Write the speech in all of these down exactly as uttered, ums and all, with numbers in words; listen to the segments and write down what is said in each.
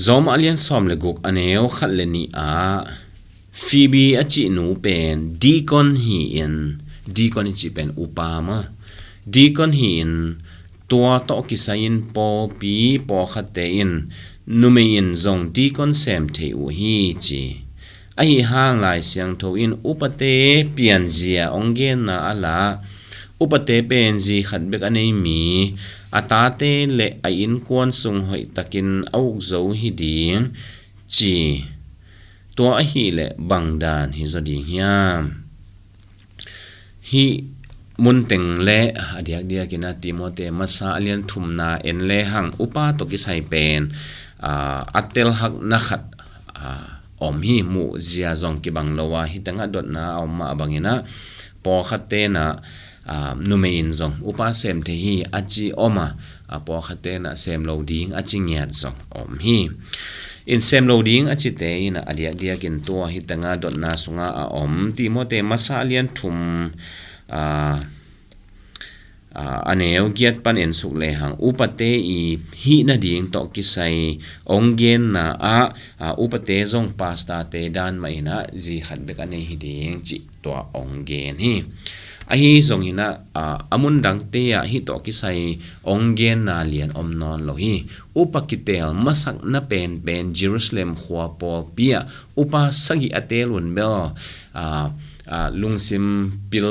Roma a lian sawm le guk a neu khat le nih ah Phoebe a cih nu pen deacon hi-in, deacon i cih pen upa maw, deacon hi-in, tua tawh kisai-in pawlpi pawlkhatte in numei in zong deacon sem thei uh hi ci. Ahi hang Lai Siangtho in upate pianzia hong genna a lah, upate pen zi khat bek a nei mi, a tate le a innkuan sung hoihtakin a uk zo hi ding ci. Tua ahih leh bang dan hi zaw ding hiam? Hih munteng le a diakdiakin a Timote masa a lian thumna en lehang upa tawh kisai pen, aa, a telhakna khat, aa, om hi. Muhzia zong kibang lo a, hih tengah dotna a om mah bangin ah pawlkhatte in ah, aa, numei in zong upa sem thei hi a ci om a, aa, pawlkhatte in ah sem lo ding a ci ngiat zong om hi. In sem lo ding a cite in ah a diakdiakin tua hih tengah dotna sungah a om Timote masa a lian thum, aa, aa, a neu giat pan en suk lehang upate i hih nading tawh kisai hong genna ah, aa, upate zong pastorte dan mah in ah zi khat bek a nei hi ding cih tua hong gen hi. Ahi zongin ah, aa, a mun dangte ah hih tawh kisai hong genna lian om nawn lo hi. Upa kiteel masakna penpen Jerusalem khua pawlpi ah upa sagih a teel un bel, aa, aa, lungsim pil,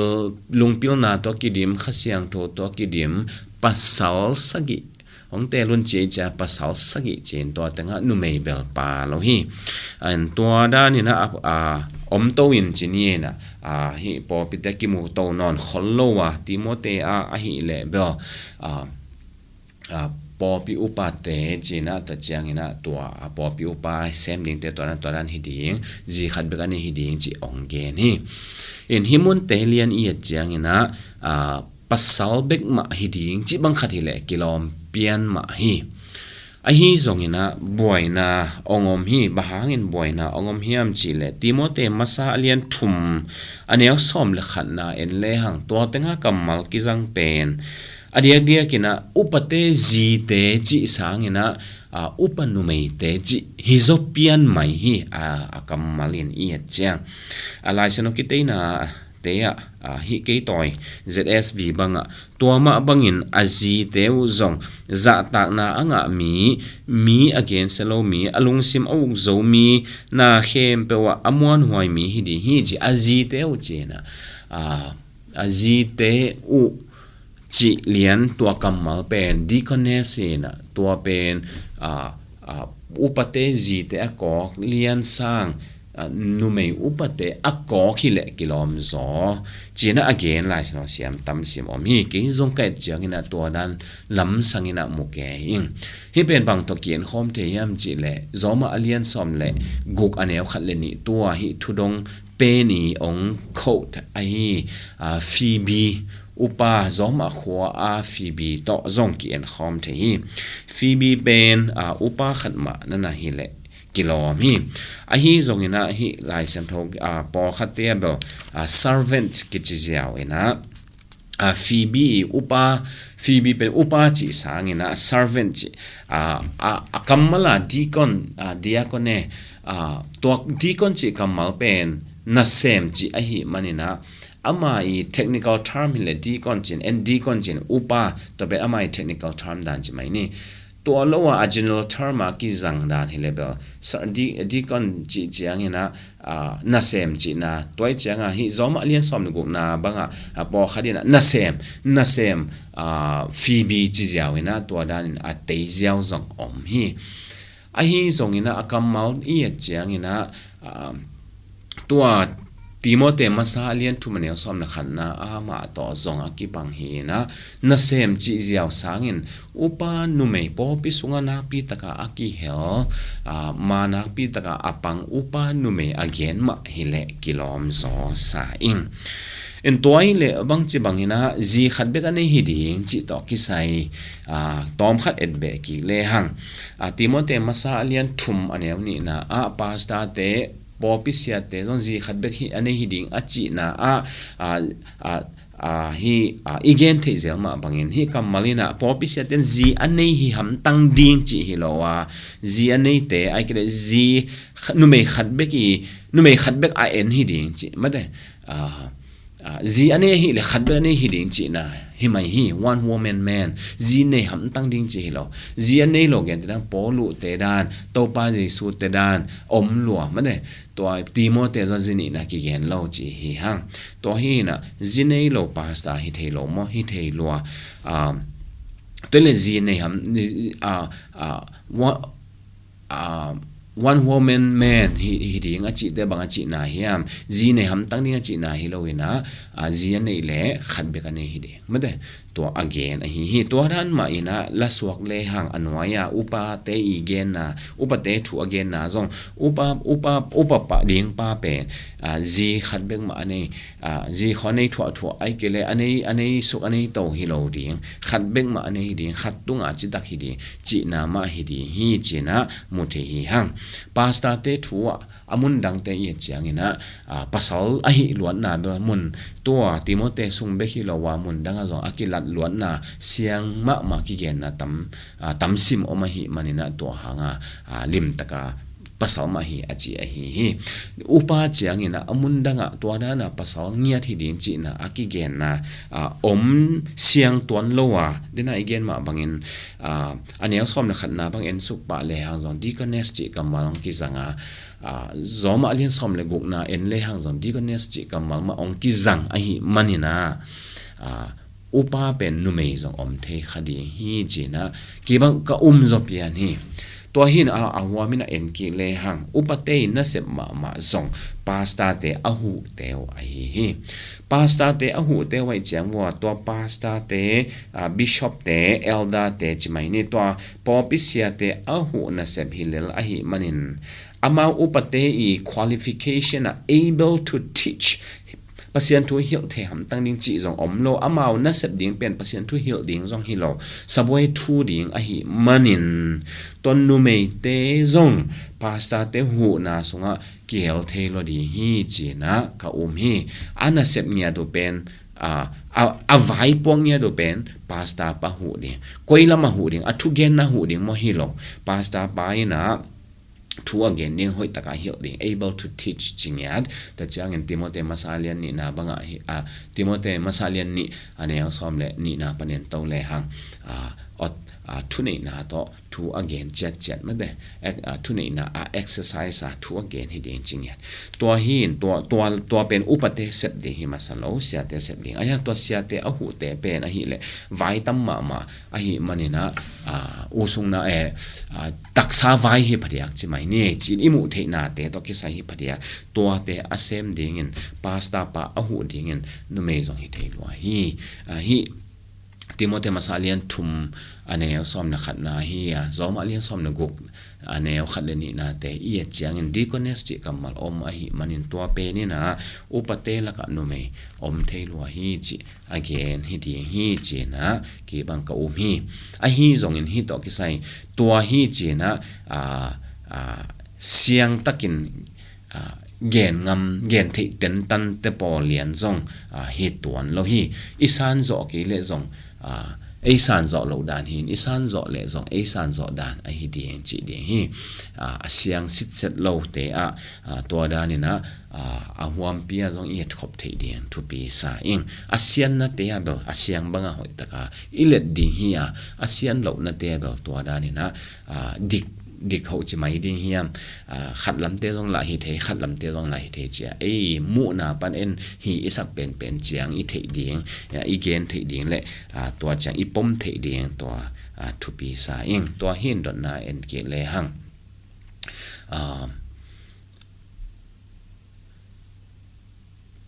lungpilna tawh kidim, Kha Siangtho tawh kidim, pasal sagih hong teel un ci ei cia, pasal sagih ci-in tua tengah numei bel pha lo hi. An tua danin ah, aa, om to in ci ni in ah, aa, hih pawlpite kimu to nawn khol lo a, Timote ah ahih leh bel, aa, aa, pawlpi upate ci-in ah tua ciangin ah tua, aa, pawlpi upa sem dingte tua dan, tua dan hi ding, zi khat bek a nei hi ding cih hong gen hi. In hih munte lian i et ciangin ah, aa, pasal bek mah hi ding cih bang khat hi leh kilawm pian mah hi. Ahi zongin ah buaina hong om hi. Bang hangin buaina hong om hiam cih leh Timote masa a lian thum a neu sawm le khatna en lehang tua tengah kammal kizang pen a diakdiakin ah upate zite cih sangin ah, aa, upa numeite cih hi zaw pian mai hi, aa, a kammal in i et ciang. A Lai Siangtho kiteina te ah, aa, hih kei tawi Z S V bangah tua mah bangin a zite uh zong zahtakna a ngah mi, mi a gensia lo mi, a lungsim a uk zo mi, na khempeuh ah a muanhuai mi hi ding hi ci. A zite uh ci-in ah, aa, a zite uh cih lian tua kammal pen deaconess in ah tua pen, aa, aa, upate zite a kawk lian sang, aa, numei upate a kawk hi leh kilawm zaw ci-in ah a gen Lai Siangtho siam tam sim om hi. Kei zong ka et ciangin ah tua dan lamsangin ah mu kei ing. Hih pen bang tawh ki-en khawm thei hiam cih leh Roma a lian sawm le guk a neu khat le nih tua hih thudong pen i hong quote ahi, aa, Phoebe upa, Roma khua a Phoebe tawh zong ki-en khawm thei hi. Phoebe pen, aa, upa khat mah na na hi leh kilawm hi. Ahi zongin ah hih Lai Siangtho, aa, pawlkhatte ah bel, aa, servant kici ziau in ah, aa, Phoebe i upa, Phoebe pen upa cih sangin ah servant cih, aa, a, a kammal ah deacon, aa, diakone, aa, tua deacon cih kammal pen nasem cih ahih manin ah ama i technical term hi leh deacon ci-in, en deacon ci-in upa, tua pen ama i technical term dan ci mai ni. Tua lo a, a general term a kizang dan hi leh bel, sa-, de-, deacon cih ciangin ah, aa, nasem cihna, tua i ciang ah hih Roma a lian sawm le gukna bangah, aa, pawlkhat in ah nasem, nasem, aa, Phoebe ci ziau in ah tua danin a tei ziau zong om hi. Ahi zongin ah a kammal i et ciangin ah, aa, tua Timote masa a lian thum a neu sawm le khatna ah mah tawh zong a kipang hi in ah, nasem cih ziau sangin upa numei pawlpi sungah nakpi takah a kihel, aa, ma nakpi takah a pang upa numei a gen mah hi leh kilawm zaw sa ing. In tua hi leh bangci bangin ah zi khat bek a nei hi ding cih tawh kisai, aa, tawm khat et beh kik lehang, aa, Timote masa a lian thum a neu nihna ah pastorte, pawlpi siate zong zi khat bek hi a nei hi ding a cihna ah, aa, aa, Aa, hi, aa, i gen theih zel mah bangin, hih kammal in ah pawlpi siate in zi a nei hi hamtang ding cih hi lo a, zi a neite, ai kei leh zi kha-, numei khat bek i, numei khat bek a en hi ding cih mate. Aa, aa, zi a nei hi leh khat bek a nei hi ding cihna hi mai hi, one woman man, zi nei hamtang ding cih hi lo. Zi a nei lo gen te dan, Paul uh te dan, Topa Jesu te dan om lua mate. Tua Timothy zong zi nihna kigen lo ci hi hang. Tua hi inah zi nei lo pastor hi thei lo maw, hi thei lua. Ah, tua le zi nei ham, ah, ah, wa-, ah, one woman man hi, hi ding a cihte bang a cihna hiam, zi nei hamtang ding a cihna hi lo inah, ah, zi a neih le khat bek a nei hi ding. Mate, tua a gen ahi hi. Tua dan mah inah la suak le hang a nuai-a upate i genna, upate thu a genna zong, upa, upa, upa pah ding pa pen, ah, zi khat bek mah a nei, ah, zi khua nei thuahthuah ai kei leh a nei, a nei suk a nei to hi lo ding, khat bek mah a nei hi ding, khat tungah citak hi ding, cihna mah hi ding hi ci inah mu thei hi hang. Pastor te thu ah a mun dangte i et ciang inah, ah, pasal ahi luatna bel mun, tua Timothy sung bek hi lo a mun dangah zong a kilat luatna siang mahmah kigenna tam, ah, tam sim om ahi man inah tua hangah, ah, limtaka pasal mah hi a ci ahi hi. Upa ciang inah a mun dangah tua dana pasal ngiat hi ding cihna a kigenna, ah, om siang tuan lo a, dena i gen mah bangin, ah, a neu sawm le khatna bang en suk pah le hang zong deaconess cih kammal hong kizang a, ah, Rom a lian sawm le gukna en le hang zong deaconess cih kammal mah hong kizang ahi man inah, ah, upa pen numei zong om thei kha ding hi ci inah kibang ka um zaw pian hi. Tua hi inah a, a huam inah en kik le hang, upate in nasep mahmah zong pastor te a huhte uh ahi hi. Pastor te a huhte uh ahi ciang vua, tua pastor te, ah, bishop te, elder te ci mai ni, tua pawlpi siate a huh nasep hi lel ahi manin, amau upate i qualification ah able to teach, Pasian thu hilh thei hamtang ding cih zong om lo, amau nasep ding pen Pasian thu hilh ding zong hi lo, sabuai thu ding ahi manin, tua numeite zong pastor te huhna sungah kihel thei lo ding hi ci inah ka um hi. A nasep ngiat uh pen, a, a, a vaipuak ngiat uh pen pastor pa huh ding, koi lam a huh ding, a thugenna huh ding maw hi lo, pastor pa inah thu a gen ding, hoih taka hilh ding, able to teach ci ngiat. Tua ciangin Timothy masa lian nihna bangah hi, a, Timothy masa lian nih a neu sawm le nihna panin to le hang, a, ot, a, thuneihna tawh thu a gen ciatciat mate, ek-, a, thuneihna a exercise a thu a gen hi ding ci ngiat. Tua hi in, tua, tua, tua pen upate sep ding hi masa lo, siate sep ding. Ahi hang tua siate a huhte pen ahi leh vai tam mahmah ahi man inah, ah, usungna, eh, ah, taksa vai hi phadiak ci mai ni, ci-in i muh theihnate tawh kisai hi phadiak. Tuate a sem dingin, pastor pa a huh dingin numei zong hi thei lua hi. Ah, hi Timothy masa lian thum a neu sawm le khatna hi a, Rom a lian sawm le guk a neu khat le nihnate i et ciangin deaconess cih kammal om ahi manin tua pen inah upate lakah numei om thei lua hi cih a gen hi ding hi ci inah kibang ka um hi. Ahi zongin hih tawh kisai tua hi ci inah, a, a, siangtakin, a, gen ngam, gen theih tentan te pawl lian zong, a, hi tuan lo hi. I san zawh kei leh zong, a, ei san zawh loh dan hi in, i san zawh leh zong ei san zawh dan ahi ding cih ding hi. A, a siang sitset lote ah, a, tua dan inah, a, a huampi ah zong i etkhop theih ding thupi sa ing. A siannate ah bel a siang bangah hoih taka i let ding hi a, a sian lohnate ah bel tua dan inah, a, dik, dik hoh ci mai ding hiam, a, khat lamte zong lah hi thei, khat lamte zong lah hi thei ci a, ei muhna pan en hi i sak penpen ciang i theih ding, a, i gen theih ding le, a, tua ciang i pom theih ding tua, a, thupi sa ing. Tua hi in dotna en kik le hang. A,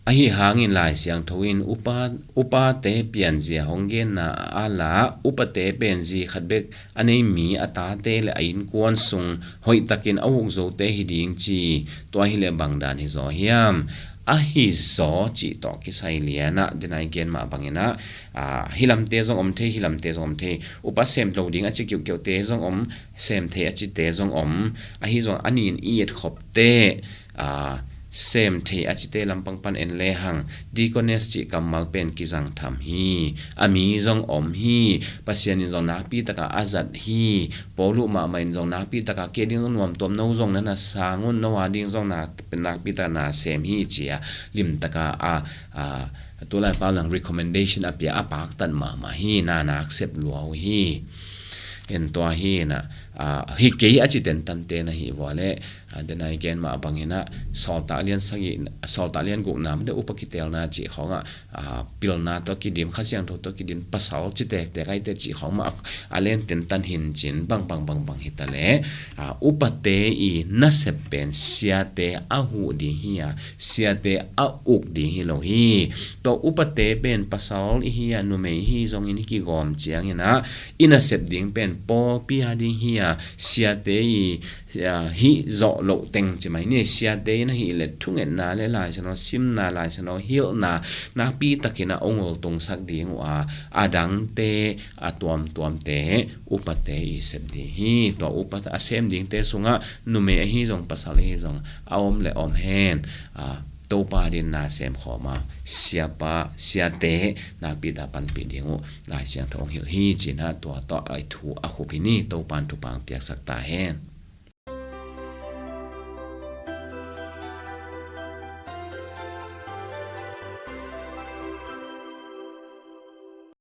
Ahi hangin Lai Siangtho in upa, upate pianzia hong genna a la, upate pen zi khat bek a nei mi, a tate le a innkuan sung hoihtakin a uk zote hi ding ci, tua hi leh bang dan hi zaw hiam? Ahi zaw cih tawh kisai lianah, dena i gen mah bangin ah, a, hi lamte zong om thei, hi lamte zong om thei. Upa sem lo ding a ci kiuhkiuhte zong om, sem thei a cite zong om. Ahi zong a nin i etkhopte, a, sem thei a cite lampang pan en lehang, deaconess cih kammal pen kizang tham hi. A mi zong om hi. Pasian in zong nakpi taka a zat hi. Paul uh mahmah in zong nakpi taka kei ding zong nuamtuam, no zong na na sang un, no a ding zong na nakpi taka na sem hi ci-a limtaka a, a, tulai pau lang recommendation a pia a paktat mahmah hi. Na nak sep lua uh hi. En tua hi na, a, hi kei a ci tentante na hi vua leh, a, den a i gen mah bang hi na, Sawltak lian sagih, Sawltak lian gukna mah de upa kitelna cih khawngah, a, pilna tawh kidim, Kha Siangtho tawh kidim, pasal ci tektek aite cih khawng mah a, a len tentan hin cin bang bang bang bang hi ta leh, a, upate i nasep pen siate a huh ding hi a, siate a uk ding hi lo hi. Tua upate pen pasal i hi a, numei hi zongin i kigawm ciangin a, i nasep ding pen pawlpi a ding hi a, siate i, a, hih zawh loh teng ci mai ni, siate i na hih leh thungetna leh Lai Siangtho simna, Lai Siangtho hilhna nakpi takin a ong ultungsak ding uh a, a dangte, a tuamtuamte upate i sep ding hi. Tua upa a sem dingte sungah numei ahi zong pasal ahi zong a om leh om hen, a, Topa din na sem khawm a, siapa, siate nakpi ta panpih ding uh Lai Siangtho ong hilh hi. Cina tua tawh a thu a khup hi ni. Topan thupha piaksak ta hen.